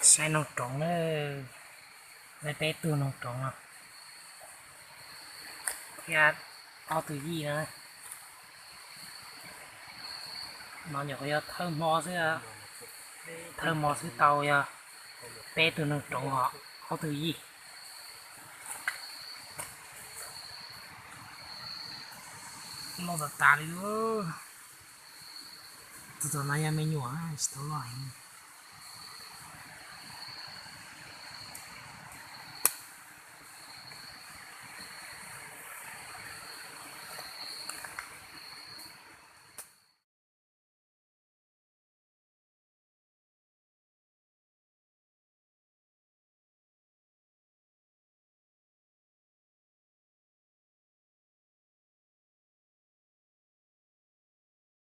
Saib noog roov na, saib peb tug noog roov no thiab ob tug yij no. No nyuam qhuav yog thawj hmo xwb, thawj hmo xwb tau yog peb tug noog roov os, ob tug yij. Loj tas tas li lawm. Tus tom no yog me nyuam, tsis tau loj heev.